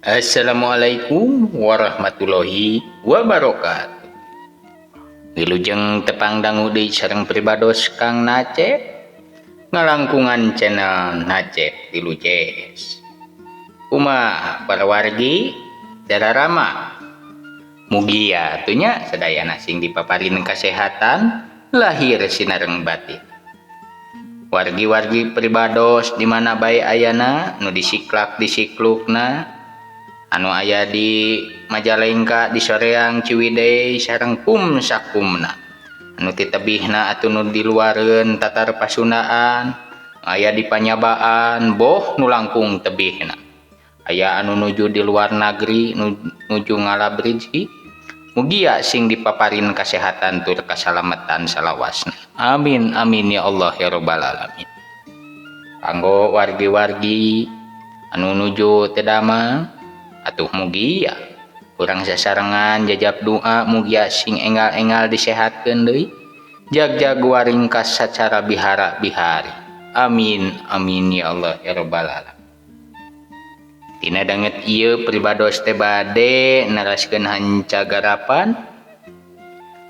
Assalamualaikum warahmatullahi wabarakatuh. Wilujeng tepang dangu deui sareng pribados Kang Nacep ngalangkungan channel Nacep Tilu Ces. Kumaha para wargi dararama? Mugia atuh nya sadayana sing dipaparin kasehatan lahir sinareng batin. Wargi-wargi pribados di mana bae ayana nu disiklak disiklukna anu aya di Majalengka di Soreang Ciwidey sareng kum sakumna anu titebihna atuh nu di luareun tatar Pasundaan aya di Panyabaan boh nu langkung tebihna aya anu nuju di luar negeri nuju ngalab rizki mugia sing dipaparin kasehatan tur kasalamatan salawasna amin amin ya Allah ya robbal alamin. Kanggo wargi-wargi anu nuju teu damang atuh mugia kurang sasarengan jajab doa mugia sing enggal-enggal disehatkeun deui jag-jag waringkas sacara bihara-bihari amin amin ya Allah ya robbal alamin. Tina danget ieu pribados teh bade naraskeun hanca garapan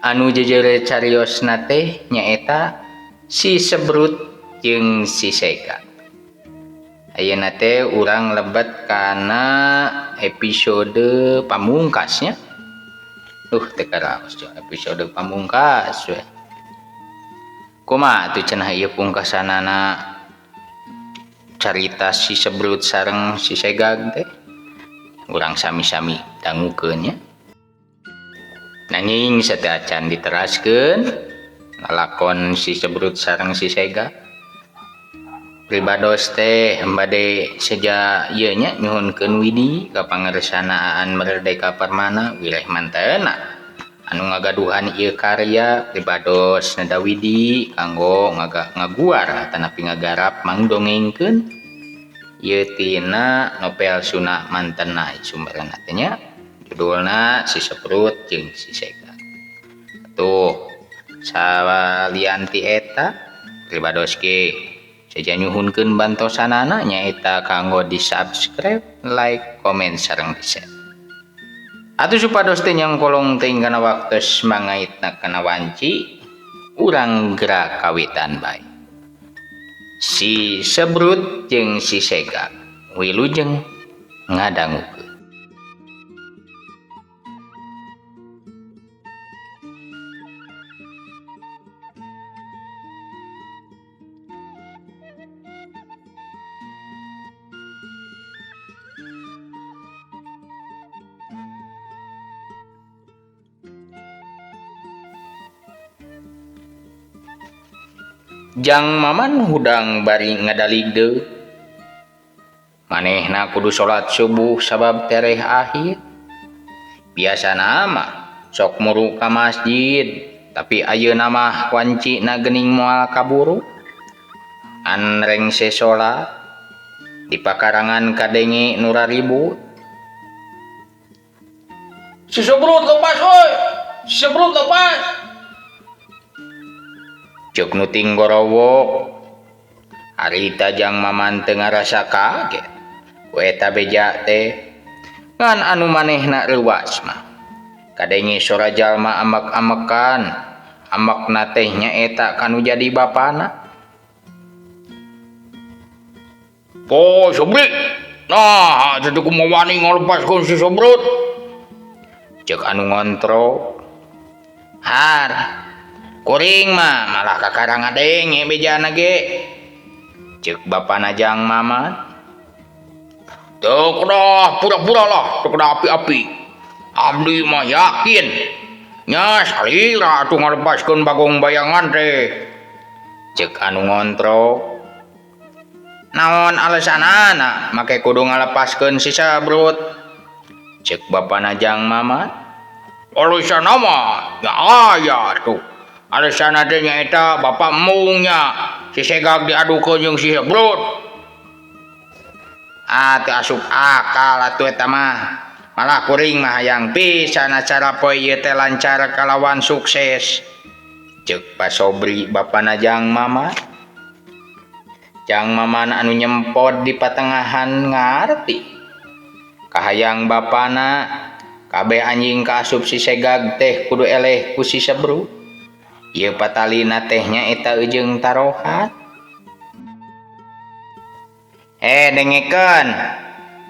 anu jejere cariosna teh nyaeta si Sebrut jeung si Sega. Ayeuna teh urang lebet kana episode pamungkasnya. Teu karaos episode pamungkas we. Kumaha atuh cenah ieu pungkasanana carita si Sebrut sareng si Segag teh? Urang sami-sami dangukeun nya. Nanging sateuacan diteraskeun lalakon si Sebrut sareng si Segag. Pribados teh bade seja ieu nya nyuhunkeun widi ka pangersanaan Merdeka Permana wireh mantena anu ngagaduhan ieu karya pribados neda widi kanggo ngaguar atanapi ngagarap mangdongengkeun ieu tina novel Sunda mantena sumberna teh nya judulna Si Sebrut jeung Si Sega. Tuh salian ti eta pribados ge seja nyuhunkeun bantosanana nyaeta kanggo di-subscribe, like, komen sareng di-share. Atuh supados teu nyangkolong teuing kana waktos mangaitna kana wanci, urang gerak kawitan bae. Si Sebrut jeung si Sega wilujeng ngadangukeun. Jang Maman hudang bari ngadalig deui. Manehna kudu salat subuh sabab tereh akhir. Biasana mah sok muru ka masjid, tapi ayeuna mah wancina geuning moal kaburu. An rengse salat di pakarangan kadenge nu raribut. Si Sebrut lepas euy. Si Sebrut lepas. Ceuk nu tinggorowok. Harita Jang Maman teu ngarasa kaget ku eta beja teh. Ngan anu manehna reuwas mah kadenge sora jalma amek-amekan. Amekna teh nyaeta kanu jadi bapana. Oh, Sobri. Nah, teu kumaha wani ngalepaskeun si Sebrut. Ceuk anu ngontrok. Har kuring mah malah kakara ngadenge bejana ge. Ceuk bapana Jang Maman. Teu kedah pura-pura lah, teu kedah api-api. Abdi mah yakin nya salira atuh ngalepaskeun bagong bayangan teh. Ceuk anu ngontrok. Naon alesanana make kudu ngalepaskeun si Sebrut? Ceuk bapana Jang Maman. Alesanna mah nya aya tuh. Alesanna teh nyaeta bapak embung nya si Segag diadukeun jeung si Sebrut. Ah teu asup akal atuh eta mah. Malah kuring mah hayang pisan acara poe ieu teh lancar kalawan sukses. Ceuk Pak Sobri bapana Jang Maman. Jang Maman anu nyempod di patengahan ngarti. Kahayang bapana kabeh anjing kaasup si Segag teh kudu eleh ku si Sebrut. Ieu patalina teh nyaeta jeung tarohan. Eh dengekeun,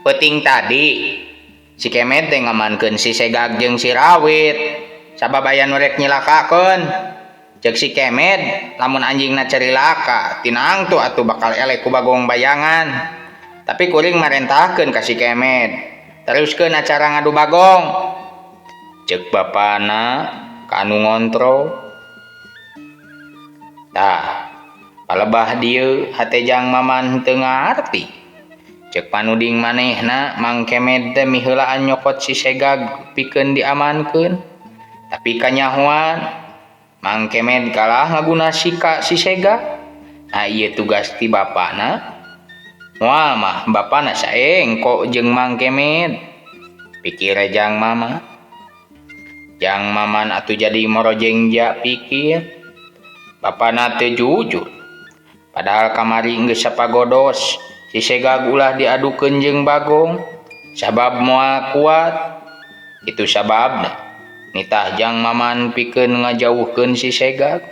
peuting tadi si Kemet teh ngamankeun si Segag jeung si Rawit sabab aya nu rek nyilakakeun. Ceuk si Kemet lamun anjingna cerilaka tinang tuh atuh bakal eleh ku Bagong bayangan. Tapi kuring marentahkeun ka si Kemet, teruskeun acara ngadu bagong. Ceuk bapana ka anu ngontrol. Tah, palebah dieu hate Jang Maman teu ngarti. Ceuk panuding manehna Mang Kemet teh miheulaan nyokot si Segag pikeun diamankeun. Tapi kanyahoan Mang Kemet kalah ngaguna sika si Segag. Nah ieu tugas ti bapana. Moal mah bapana saengko jeung Mang Kemet. Pikir Jang Mama. Jang Maman atuh jadi morojeng ja pikir. Bapana teu jujur. Padahal kamari geus sapagodos si Segag ulah diadukeun jeung Bagong sabab moal kuat. Itu sababna nitah Jang Maman pikeun ngajauhkeun si Segag.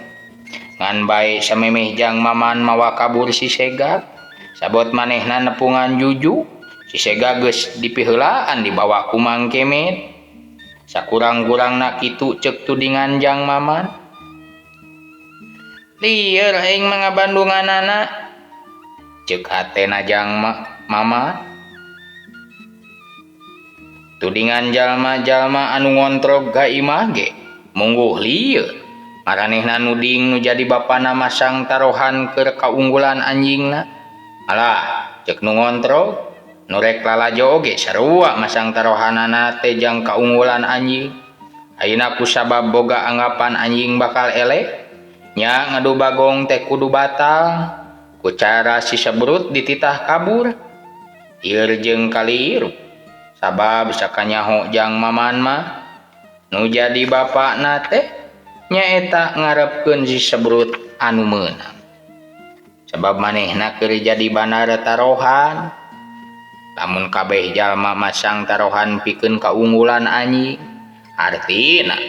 Ngan bae samemeh Jang Maman mawa kabur si Segag, sabot manehna nepungan Juju, si Segag geus dipiheulaan dibawa ku Mang Kemet. Sakurang-kurangna kitu ceuk tudingan Jang Maman. Lieur aing mah ngabandunganana, ceuk hatena Jang Maman. Tudingan jalma-jalma anu ngontrog ka imah ge mungguh lieur. Maranehna nuding nu jadi bapana masang tarohan keur kaunggulan anjingna. Alah, ceuk nu ngontrog, nu rek lalajo oge sarua masang tarohanana teh jang kaunggulan anjing. Ayeuna ku sabab boga anggapan anjing bakal eleh, nya ngadu bagong teh kudu batal. Ku cara si Sebrut dititah kabur. Ieur jeung kaliru. Sabab sakanyaho Jang Maman mah nu jadi bapakna teh nyaeta ngarepkeun si Sebrut anu meunang. Sabab manehna keur jadi bandar tarohan. Lamun kabeh jalma masang tarohan pikeun kaunggulan anjing, artina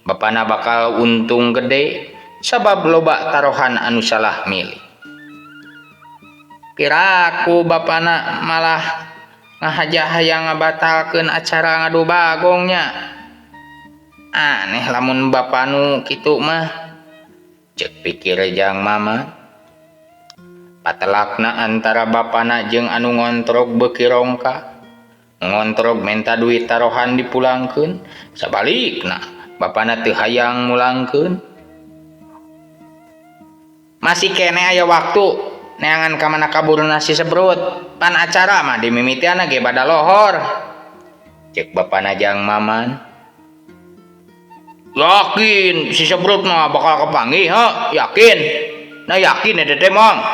bapana bakal untung gede sabab loba tarohan anu salah milih. Piraku bapana malah ngahaja hayang ngabatalkeun acara ngadu bagongnya. Aneh lamun bapa nu kitu mah, ceuk pikir Jang Maman. Patelakna antara bapana jeung anu ngontrog beuki rongka. Ngontrog menta duit tarohan dipulangkeun, sabalikna bapana teu hayang mulangkeun. Masih kene aya waktu neangan ka mana kaburna si Sebrut, pan acara mah dimimitianna ge bada lohor. Ceuk bapana Jang Maman. Yakin si Sebrut mah bakal kepanggih, ha? Yakin. Nah yakin eta teh Mang.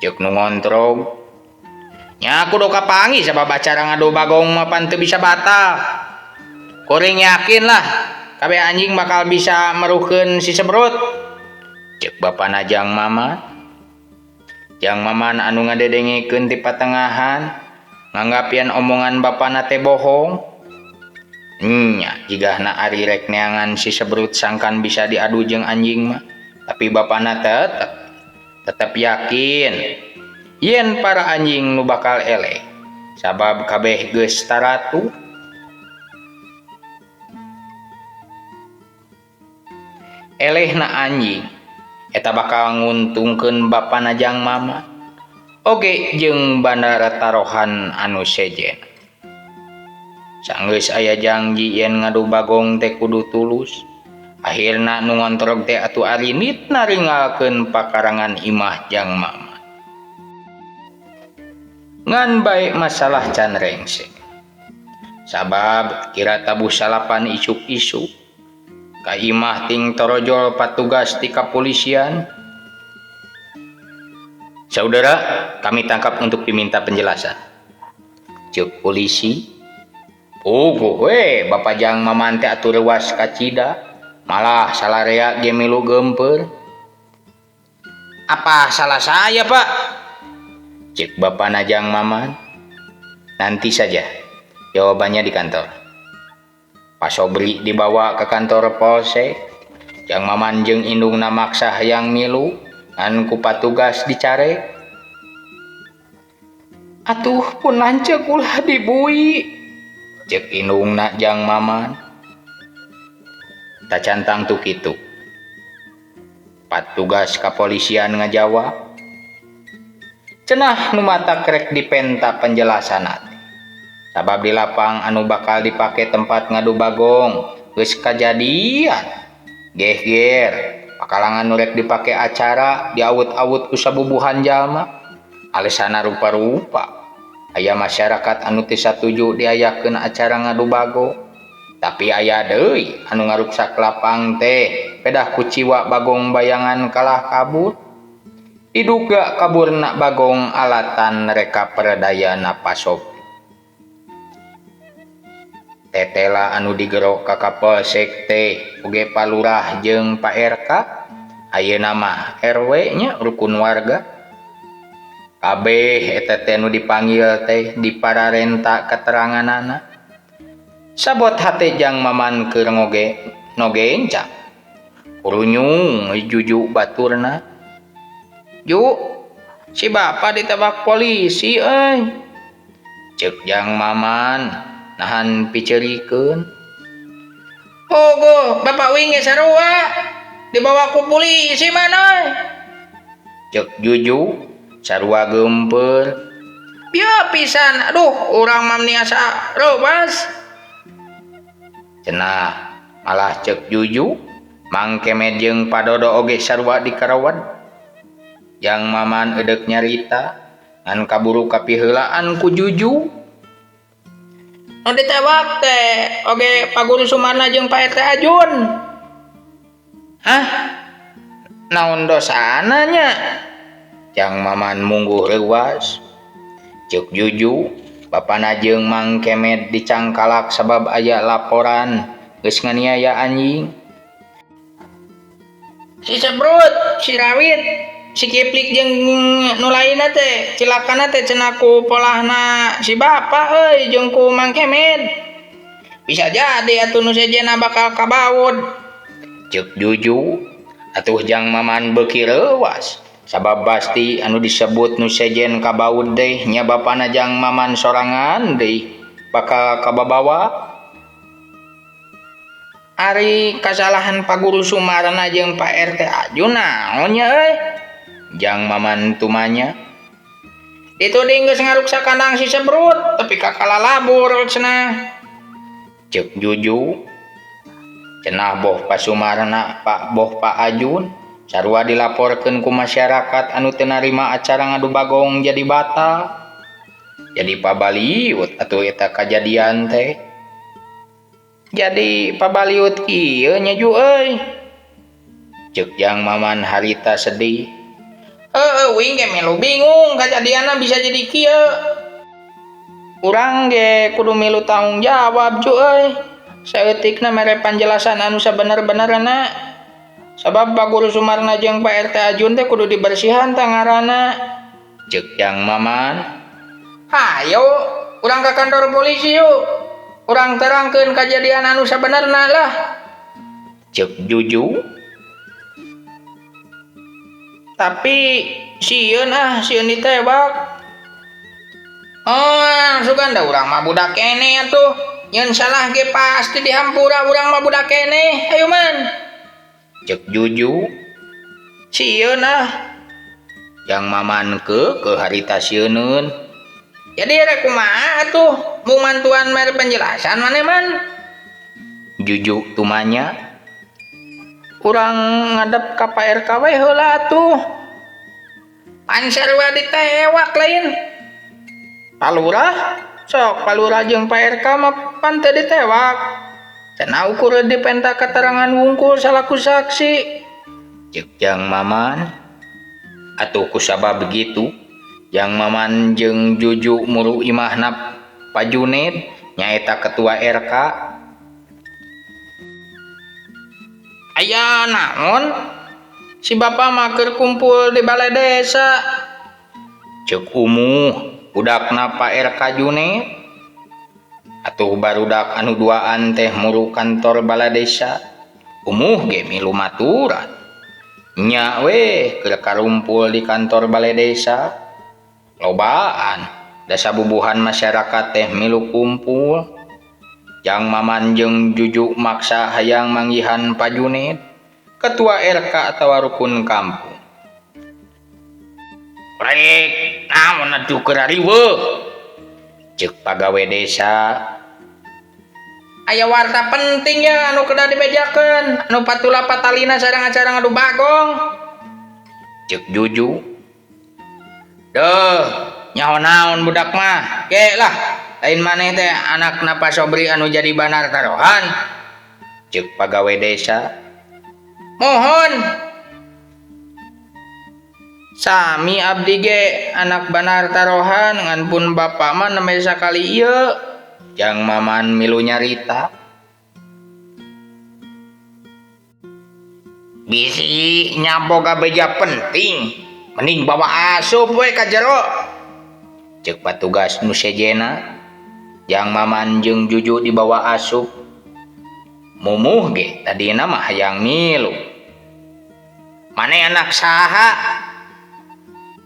Ceuk nu ngontrog. Nya kudu kapanggih sabab acara ngadu bagong mah pan teu bisa batal. Kuring yakin lah kabeh anjing bakal bisa meruhkeun si Sebrut. Ceuk bapana Jang Maman. Jang Maman anu ngadedengekeun ti patengahan nganggap yen omongan bapana teh bohong. Nya jigahna ari rek neangan si Sebrut sangkan bisa diadu jeung anjing mah, tapi bapana tetep yakin yen para anjing nu bakal eleh sabab kabeh geus taratu. Elehna anjing eta bakal nguntungkeun bapana Jang Mama oge jeung bandar tarohan anu sejen. Sanggeus aya janji yen ngadu bagong teh kudu tulus. Akhirna nu ngontrog teh atuh arinit naringalkeun pakarangan imah Jang Mama. Ngan bae masalah can rengse. Sabab kira tabuh salapan isuk-isuk ka imah ting torojol patugas ti kapolisian. Saudara, kami tangkap untuk diminta penjelasan. Ceuk polisi. Puguh we Bapak Jang Maman teh atuh reuas kacida, malah salarea ge milu geumpeur. Apa salah saya, Pak? Ceuk bapana Jang Maman. Nanti saja jawabannya di kantor. Pak Sobri dibawa ke kantor polsek. Jang Maman jeung indungna maksa hayang milu ngan ku patugas dicarek. Atuh pun lanceuk ulah dibui. Cek indungna Jang Maman. Tacan tangtu kitu. Patugas kapolisian ngajawab. Cenah nu matak rek dipenta penjelasanna teh. Sabab di lapang anu bakal dipake tempat ngadu bagong geus kajadian. Geger, pakalangan nu rek dipake acara diawut-awut ku sabubuhan jalma. Alesana rupa-rupa. Aya masyarakat anu teu satuju diayakeun acara ngadu bagong. Tapi aya deui anu ngaruksak lapang teh pedah kuciwa bagong bayangan kalah kabur. Diduga kaburna bagong alatan reka peredayana Pak Sobri. Tetela anu digero ka Kapolsek teh oge Pak Lurah jeung Pak RK, ayeuna mah RW nya rukun warga. Kabeh eta teh nu dipanggil teh dipararenta keteranganana. Sabot hate Jang Maman keur ngoge nogencang. Kurunyung juju baturna. Ju, si bapak ditebak polisi euy. Ceuk Jang Maman nahan picerikeun. Ogo, bapak wing ge sarua dibawa ku polisi mana? Ceuk Juju sarua geumpeur. Bieu pisan, aduh urang mah meni asa reuwas. Cenah malah ceuk Juju Mang Kemed jeung Padodo oge sarua dikarawat. Jang Maman eudek nyarita ngan kaburu kapiheulaan ku Juju. Nu ditewak teh oge Pak Guru Sumarna jeung Pak RT Ajun. Hah? Naon dosana nya? Jang Maman mungguh reuwas. Ceuk Juju, bapana jeung Mang Kemed dicangkalak sabab aya laporan geus nganiaya anjing. Si Sebrut, si Rawit, si Kiplik jeung nu lainna teh cilakana teh cenah ku polahna si bapa euy jeung ku Mang Kemed. Bisa jadi atuh nu sejenna bakal kabaud. Ceuk Juju, atuh Jang Maman beuki reuwas. Sabab pasti anu disebut nu sejen kabaud teh nya bapana Jang Maman sorangan deui bakal kababawa. Ari kasalahan Pak Guru Sumarna jeung Pak RT Ajun naon nya euy? Jang Maman tumanya. Dituding geus ngaruksak kandang si Sebrut tapi kakalalabur cenah. Ceuk Juju, cenah boh Pak Sumarna Pak boh Pak Ajun sarua dilaporkeun ku masyarakat anu teu narima acara ngadu bagong jadi batal. Jadi pabaliut atuh eta kajadian teh. Jadi pabaliut kieu nya Ju euy. Ceuk Jang Maman harita sedih. Heueuh wing ge milu bingung kajadianna bisa jadi kieu. Urang ge kudu milu tanggung jawab Ju euy. Saeutikna mere panjelasan anu sabener-benerna. Sabab Pak Guru Sumarna jeung Pak RT Ajun teh kudu dibersihan tangarana. Ceuk Jang Maman. Hayo, urang ka kantor polisi yuk. Urang terangkeun kajadian anu sabenerna lah. Ceuk Juju. Tapi sieun ah, sieun ditewak. Oh, sugan da urang mah budak keneh atuh. Nyeun salah ge pasti dihampura urang mah budak keneh. Ayo man. Ceuk Juju. Sieun ah. Jang Maman ke harita sieuneun. Jadi rek kumaha atuh? Mung mantuan mere penjelasan maneh man. Juju tumanya. Urang ngadep ka Pak RK we heula atuh. Pan sarua ditewak lain. Pak Lurah, sok Pak Lurah jeung Pak RK mah pan teu ditewak. Cenah ukur dipenta keterangan wungkul salaku saksi. Ceuk Jang Maman. Atuh kusabab begitu, Jang Maman jeung Juju muru imahna Pak Juned nyaeta ketua RK. Aya naon? Si bapa mah keur kumpul di balai desa. Ceuk umuh Budakna Pak RK Junet. Atuh barudak anu duaan teh muru kantor bala desa. Umuh ge milu maturan. Nya weh keur karumpul di kantor balai desa. Lobaan dasa bubuhan masyarakat teh milu kumpul. Jang Maman jeung Juju maksa hayang manggihan Pak Junet, ketua RK atawa rukun kampung. Rek, naon atuh keur riweuh? Ceuk pagawe desa. Aya warta penting ya anu kedah dibejakeun, anu patula patalina sareng acara ngadu bagong. Ceuk Juju. Deuh, nyaho naon budak mah? Ge lah, lain maneh teh anakna Pak Sobri anu jadi banar tarohan. Ceuk pagawe desa. Mohon. Sami abdi ge anak banar tarohan ngan pun bapak mah nembe sakali ieu. Jang Maman milu nyarita. Bisi nyaboga beja penting, mending bawa asup we ka jero. Ceuk patugas nu sejena. Jang Maman jeung Juju dibawa asup. Mumuh ge tadina mah hayang milu. Mane anak saha?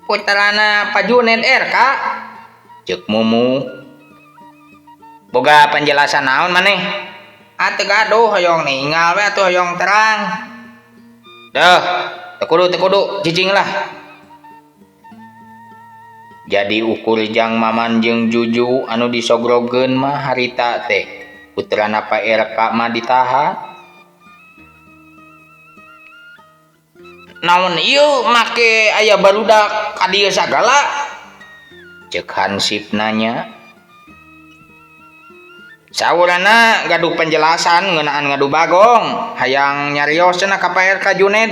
Putrana Pak Junet RK. Ceuk Mumuh. Boga penjelasan naon maneh? Ah teu gaduh hoyong ninggal we atuh hoyong terang. Deuh, teu kudu cicing lah. Jadi ukur Jang Maman jeung Juju anu disogrogeun mah harita teh putrana Pak RK mah ditahan. Naon ieu make aya barudak ka dieu sagala? Ceuk Hansip nanya. Saurana gaduh penjelasan ngeunaan ngadu bagong, hayang nyarios cenah ka Pak RK Junet.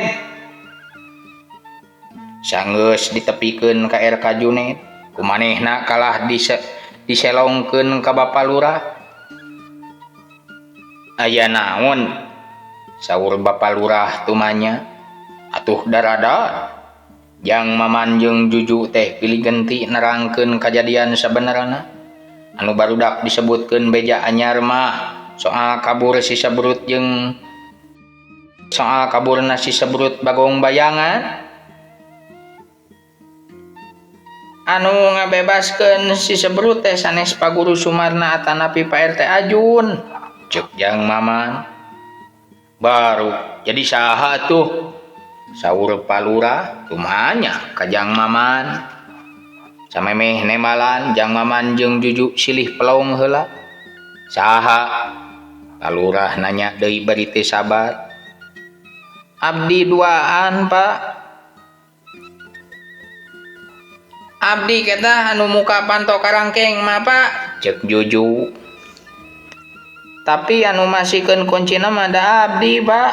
Sanggeus ditepikeun ka RK Junet, kumanehna kalah diselongkeun ka Bapa Lurah. Aya naon? Saur Bapa Lurah tumanya. Atuh darada. Jang Maman jeung Juju teh pilih genti nerangkeun kajadian sabenerna. Anu barudak disebutkeun beja anyar mah soal kabur si Sebrut jeung soal kaburna si Sebrut bagong bayangan. Anu ngabebaskeun si Sebrut teh sanes Pak Guru Sumarna atanapi Pak RT Ajun. Ceuk Jang Maman. Baru jadi saha tuh? Saur Pak Lurah tumanya ka Jang Maman. Samemeh nembalan Jang Maman jeung Juju silih pelong heula. Saha? Pak Lurah nanya deui bari teu sabar. Abdi duaan, Pak. Abdi kita anu muka panto karangkeng mah, Pak. Ceuk Juju. Tapi anu masikeun kuncina mah da abdi, Pak.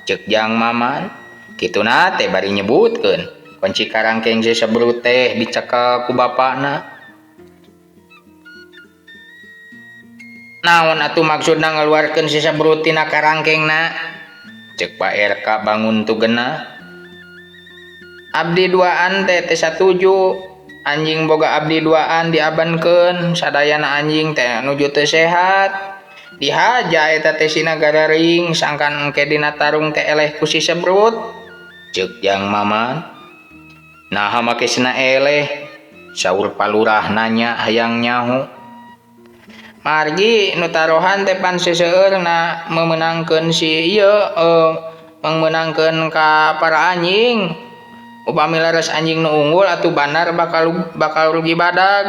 Ceuk Jang Maman. Kituna teh bari nyebutkeun kunci karangkeng si Sebrut teh dicekel ku bapakna. Naon atuh maksudna ngaluarkeun si Sebrut tina karangkengna? Ceuk Pak RK bangun tugena. Abdi duaan teh teu satuju. Anjing boga abdi duaan diabankeun, sadayana anjing teh nuju teu sehat. Dihaja eta teh sina gararing sangkan engke dina tarung teh eleh ku si Sebrut. Ceuk Jang Maman. Naha make sina eleh? Saur Pak Lurah nanya hayang nyaho. Margi nu tarohan teh pan seseueurna memenangkeun si ieu memenangkeun ka para anjing. Upami leres anjing nu unggul atuh bandar bakal rugi badag.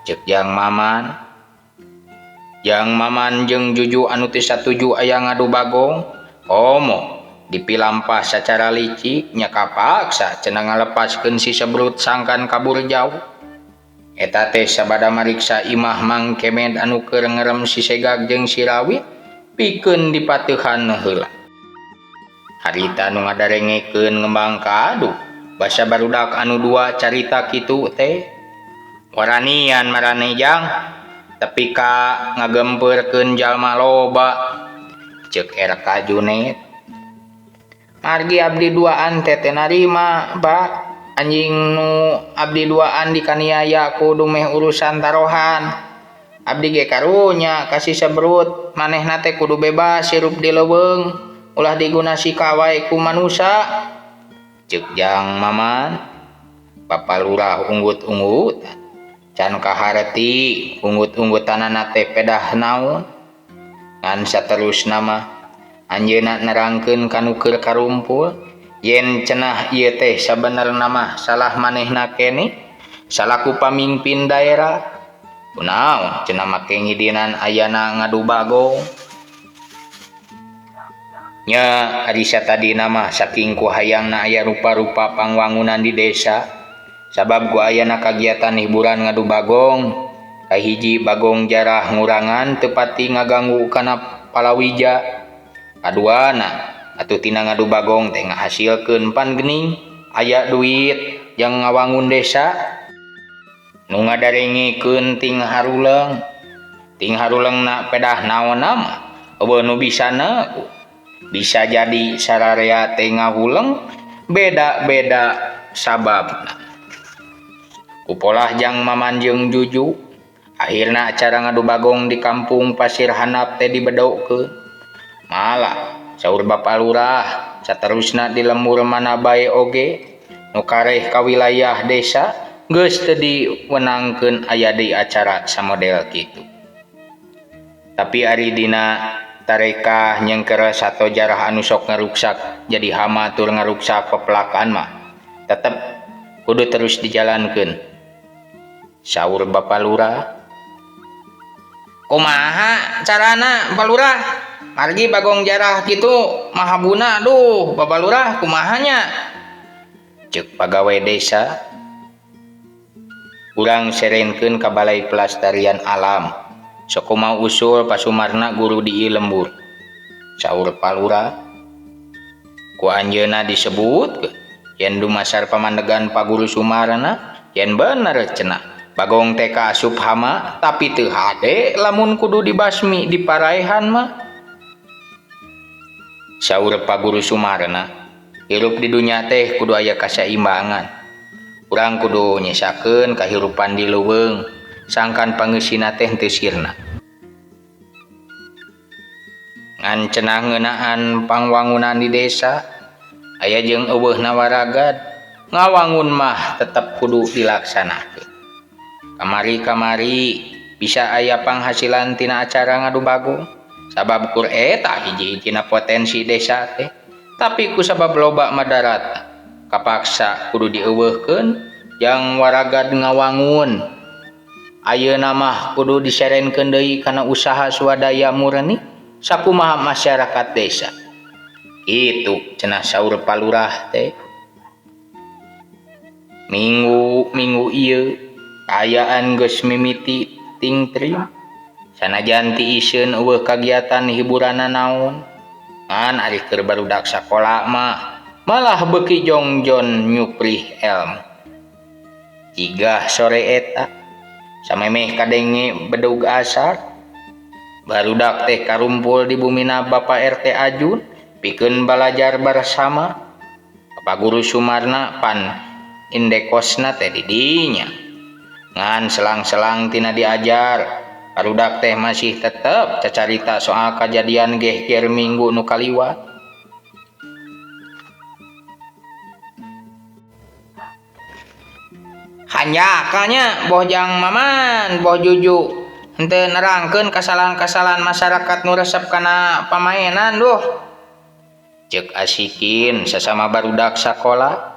Ceuk Jang Maman. Jang Maman jeung Juju anu teu satuju aya ngadu bagong. Komo dipilampah sacara licik nya kapaksa cenah ngalepaskeun si Sebrut sangkan kabur jauh. Eta teh sabada mariksa imah Mang Kemed anu keur ngerem si Segag jeung si Rawit pikeun dipateuhan heula. Harita nu ngadarengekeun ngembang kadu basa barudak anu dua carita kitu teh. Waranian marane Jang tepi ka ngagempeurkeun jalma loba. Ceuk RK Junet. Margi abdi duaan teh teu narima, Pak. Anjing nu abdi duaan dikaniaya ku dumeh urusan tarohan. Abdi ge karunya kasih sebrut manehna teh kudu bebas hirup di leuweung ulah diguna sika wae ku manusa. Ceuk Jang Maman. Bapak Lurah unggut-unggutan. Can kahareti unggut-unggutanana teh pedah naon. Ngan saterusna mah anjeunna nerangkeun ka nu keur karumpul yen cenah ieu teh sabenerna mah salah manehna keneh salaku pamingpin daerah. Kunaon cenah make ngidinan ayana ngadu bagong. Nya ari satadina mah saking ku hayangna aya rupa-rupa pangwangunan di desa sabab ku ayana kagiatan hiburan ngadu bagong. Kahiji bagong jarah ngurangan teu pati ngaganggu kana palawija. Kaduana atuh tina ngadu bagong teh ngahasilkeun pan geuning aya duit jang ngawangun desa. Nu ngadarengekeun ting haruleng. Ting harulengna pedah naonna mah eueuh nu bisana. Bisa jadi sararea teh ngahuleng beda-beda sababna. Kupolah Jang Maman jeung Juju akhirna acara ngadu bagong di kampung Pasir Handap teh dibedokeun. Malah saur Bapak Lurah saterusna di lembur mana bae oge nu kareh ka wilayah desa geus teu diwenangkeun aya deui acara samodel kitu. Tapi ari dina tarekah nyengker sato jarah anu sok ngaruksak jadi hama tur ngaruksak pepelakan mah tetep kudu terus dijalankeun. Saur Bapak Lurah. Kumaha carana Bapak Lurah? Margi bagong jarah kitu mahabuna aduh Bapak Lurah kumahanya? Ceuk pagawe desa. Urang serenkeun ka Balai Pelestarian Alam. Sok kumaha usul Pasumarna guru di lembur. Saur Pak Lurah. Ku anjeunna disebut yen dumasar pamandegan Pak Guru Sumarna yen bener cenah. Bagong teh kaasup hama tapi teu hade lamun kudu dibasmi di paraehan mah. Saur Pak Guru Sumarna, hirup di dunya teh kudu aya kasaimbangan. Urang kudu nyesakeun kahirupan di leuweung sangkan pangeusina teh teu sirna. Ngan cenah ngeunaan pangwangunan di desa aya jeung eueuhna waragad ngawangun mah tetep kudu dilaksanakeun. Kamari-kamari bisa aya panghasilan tina acara ngadu bagong sabab kur eta hiji-hijina potensi desa teh, tapi ku sabab loba madarat kapaksa kudu dieuweuhkeun jang waragad ngawangun. Ayeuna mah kudu diserenkeun deui kana usaha swadaya murni sakumaha masyarakat desa. Kitu cenah saur Pak Lurah teh. Minggu-minggu ieu kaayaan geus mimiti tingtrim. Sanajan ti iseun eueuh kagiatan hiburanna naon. Ngan ari keur barudak sakola mah malah beuki jongjon nyuprih elmu. Cigah sore eta samemeh kadenge bedug asar, barudak teh karumpul di bumina Bapak RT Ajun pikeun balajar bersama. Bapak Guru Sumarna pan indekosna teh di dinya. Ngan selang-selang tina diajar, barudak teh masih tetep cacarita soal kajadian gehger minggu nu kaliwat. Hanjakalnya boh Jang Maman, boh Juju henteu nerangkeun kesalahan-kesalahan masyarakat nu resep kana pamainan duh. Ceuk asikin sasama barudak sakola.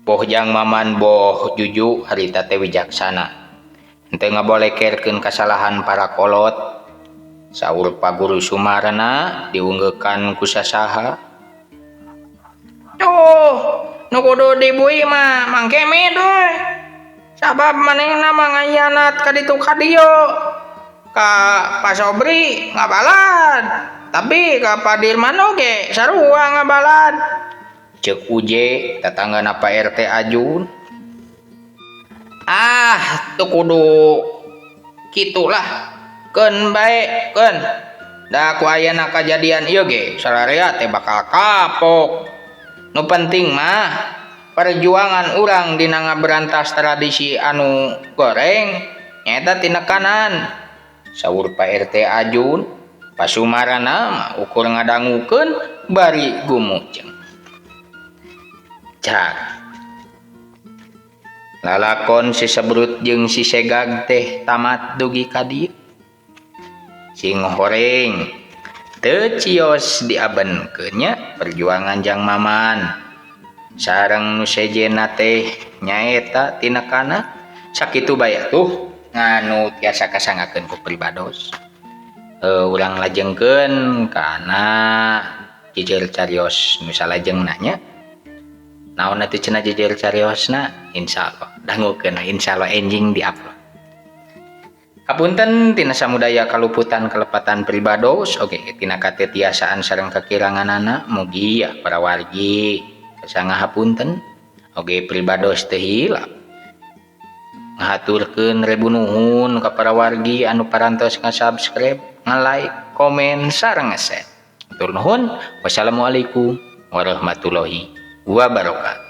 Boh Jang Maman boh Juju harita teh wijaksana. Henteu ngabolekerkeun kasalahan para kolot. Saur Pak Guru Sumarna diunggeukan ku sasaha. Tuh, nu kudu dibui mah Mang Kemed we. Sabab manehna mah ngahianat ka ditu ka dieu. Ka Pak Sobri ngabalad, tapi ka Pak Dirman oge sarua ngabalad. Ceuk Uje tatanggana Pak RT Ajun. Ah, teu kudu kitulah. Keun bae, keun. Da ku ayana kajadian ieu ge sararea teh bakal kapok. Nu penting mah Perjuangan urang dina ngaberantas tradisi anu goreng nyaeta tinekanan, saur Pak RT Ajun. Pasumarana mah ukur ngadangukeun bari gumuceng. Cak lalakon si Sebrut jeung si Segag teh tamat dugi ka dieu. Sing horeng teu cios diabenkeun nya perjuangan Jang Maman sareng nu sejenna teh, nyaeta tinekana. Sakitu bae atuh nganu tiasa kasanggakeun ku pribados. Urang lajengkeun kana jejer carios nu salajengna nya. Naon atuh cenah jejer cariosna? Insyaallah dangukeun, insyaallah enjing diupload. Hapunten tina samudaya kaluputan kalepatan pribados, oge tina katetiasaan sareng kakiranganana. Mugi ya para wargi kasangga hapunten. Oge pribados teu hilap ngahaturkeun rebu nuhun ka para wargi anu parantos nga-subscribe, nga-like, komen, sareng nge-share. Hatur nuhun. Wassalamualaikum warahmatullahi wabarakatuh.